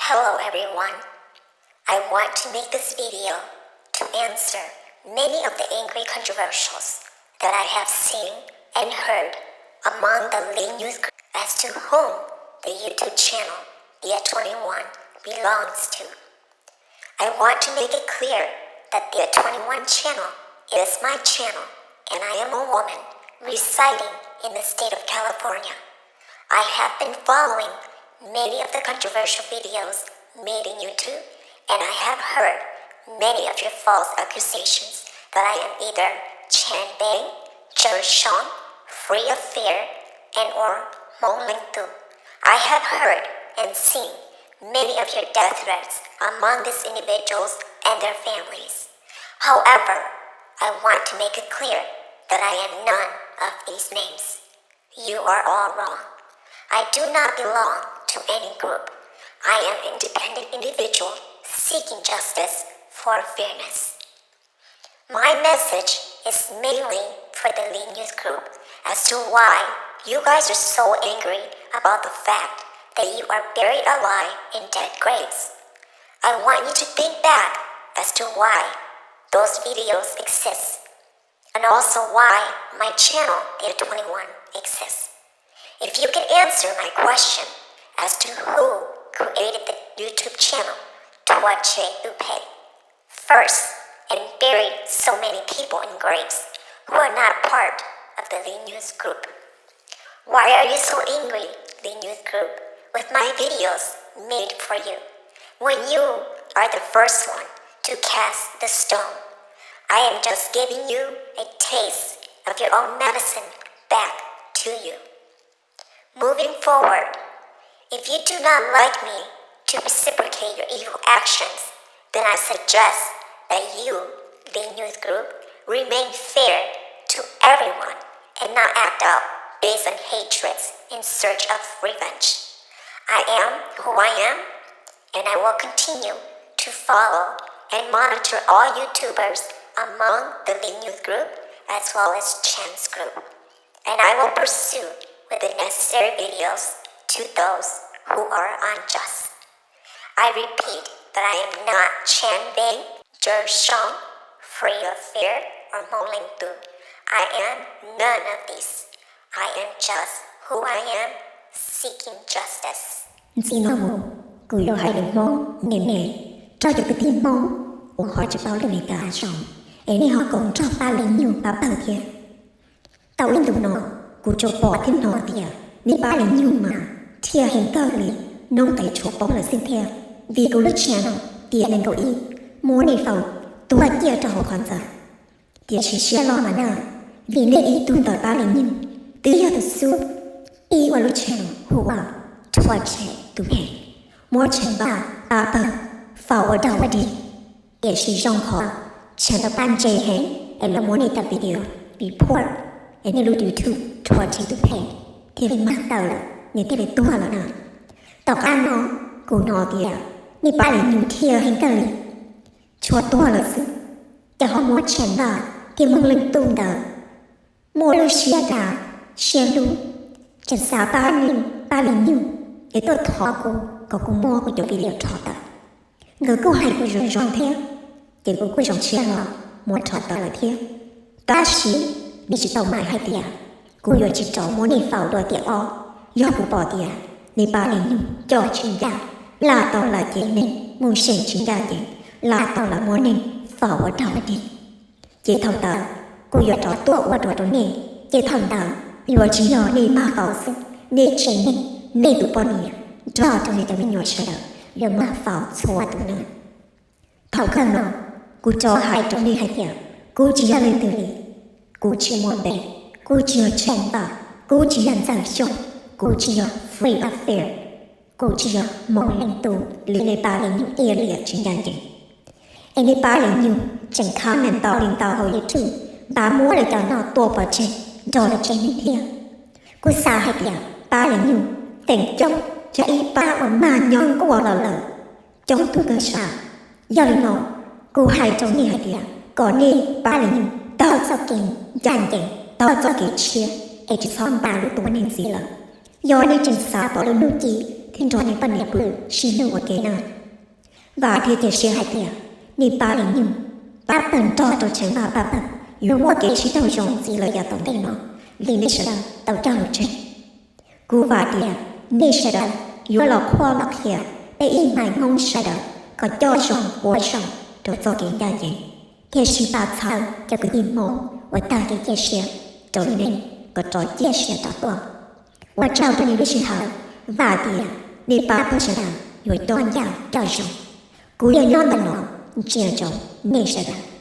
Hello everyone. I want to make this video to answer many of the angry controversials that I have seen and heard among the Lee News group as to whom the YouTube channel Dia twenty-one belongs to. I want to make it clear that the twenty-one channel is my channel, and I am a woman residing in the state of California. I have been following many of the controversial videos made in YouTube, and I have heard many of your false accusations that I am either Chan Bang, Jer Shong, Free Affair, and or Hmong Leej Tub. I have heard and seen many of your death threats among these individuals and their families. However, I want to make it clear that I am none of these names. You are all wrong. I do not belong to any group. I am an independent individual seeking justice for fairness. My message is mainly for the Lee News group as to why you guys are so angry about the fact that you are buried alive in dead graves. I want you to think back as to why those videos exist, and also why my channel Dia twenty-one exists. If you can answer my question as to who created the YouTube channel Tuache Upe first and buried so many people in graves who are not a part of the Lee News group, why are you so angry, Lee News group, with my videos made for you, when you are the first one to cast the stone? I am just giving you a taste of your own medicine back to you. Moving forward, if you do not like me to reciprocate your evil actions, then I suggest that you, Lee News group, remain fair to everyone and not act out based on hatreds in search of revenge. I am who I am, and I will continue to follow and monitor all YouTubers among the Lee News group as well as Chan's group. And I will pursue with the necessary videos to those who are unjust. I repeat that I am not Chan Bang, Jer Shong, Free Affair, or Hmong Leej Tub. I am none of these. I am just who I am, seeking justice. Ntxiv no mus, kuv yuav hais lus Hmoob me me rau cov kwv tij Hmoob uas ho tsis paub lus Meskas zoo, es nej ho koom nrog pab Lee News pab pawg thiab. Tau ib ntus no, kuv tsuas pom thiab hnov tias nej pab Lee News mas thiaj heev kawg li, noob qes tshuav poob lawm xwb thiab. Vim kuv lub channel Dia nees nkaum ib muab nej faus tuag ciaj rau hauv qhov ntxawm. Tiam sis siab loj mas na, vim nej ib tug ntawm pab Lee News twb yog tus xub pib ua lub channel hu ua Tuache Upe, muab Chan Bang pab pawg faus ua dog ua dig. Tiam sis zoo qhov Chan tau pab ntse heev es lawv muab nej cov video report es nej lub YouTube Tuache Upe thiaj li mag tawm lawm, nws thiaj li tuag lawm na. Tom qab no kuv hnov tias nej pab Lee News thiaj heev kawg li, tshuav tuag lawm xwb, ces ho muab Chan Bang thiab Hmoob Leej Tub ntawd muaj lub siab dav siab hlub, tseem xav pab Lee, pab Lee News, es tuaj thov kuv kom kuv muab kuv cov video rho tawm. Nkawd kuj hais kuv zoo zoo thiab, ces kuv kuj zoo siab los muab rho tawm lawm thiab. Tab sis nej tsis tau mam hais tias kuv yuav tsis rov muab nej faus dua tiam ob, yog kuv pom tias nej pab Lee News coj tsis ncaj, laj tau lawv cev neeg mus seem tsis ncaj ncees, laj tau lawv muab neeg faus ua dog ua dig, ces thaum ntawd kuv yuav rov tuaj ua dua rau nej, ces thaum ntawd yuav tsis yog nej mag faus xwb, nej tsev neeg, nej tus poj niam nrog rau nej cov me nyuam sawv daws yuav mag faus txhua tus na. Thaum kawg no, kuv rov hais rau nej hais tias kuv tsis yog leej twg li, kuv tsis muaj npe, kuv tsis yog Chan Bang, kuv tsis yog Ntxawg Xyooj, kuv tsis yog Free Affair, kuv tsis yog Hmoob Leej Tub li nej pab Lee News iab liam tsis ncaj ncees. Es nej pab Lee News tseem comment ntau li ntau hauv YouTube, npaj muab lawv cov no tua pov tseg nrog lawv tsev neeg thiab. Kuv xav hais tias pab Lee News feem coob yog ib pab uas mag nyob nkuaj los lawm coob tus kawg sav. Yog li no, kuv hais rau nej hais tias kom nej pab Lee News taug txoj kev ncaj ncees, taug txoj kev tshiab, es tsis txhob npaj lub tua neeg ntxiv lawm. Yog nej tseem xav pom lub hnub ci thiab nrog nws poj niam pw sib hlub ua ke nawb. Vam Tias cia siab hais tias nws pab li nyuj pab pawg nrog rau tsev vaj pab pawg yuav muaj kev sib raug zoo ntxiv los yav tom ntej no li nej sawv daws tau cog lus tseg. Kuv vam tias nej sawv daws yuav los qhuab los qhia peb ib hmais Hmoob sawv daws kom coj zoo ua zoo rau txoj kev ncaj ncees, thiab sib pab txhawb cov kwv tij Hmoob uas tag kev cia siab raws li nej kom rov cia siab rov tuaj. Ua tsaug rau nej lub sij hawm, vam tias nej pab peb sawv daws yuav coj ncaj coj zoo. Kuv yog Nyob Ntawm no ntsia ntsoov nej sawv daws.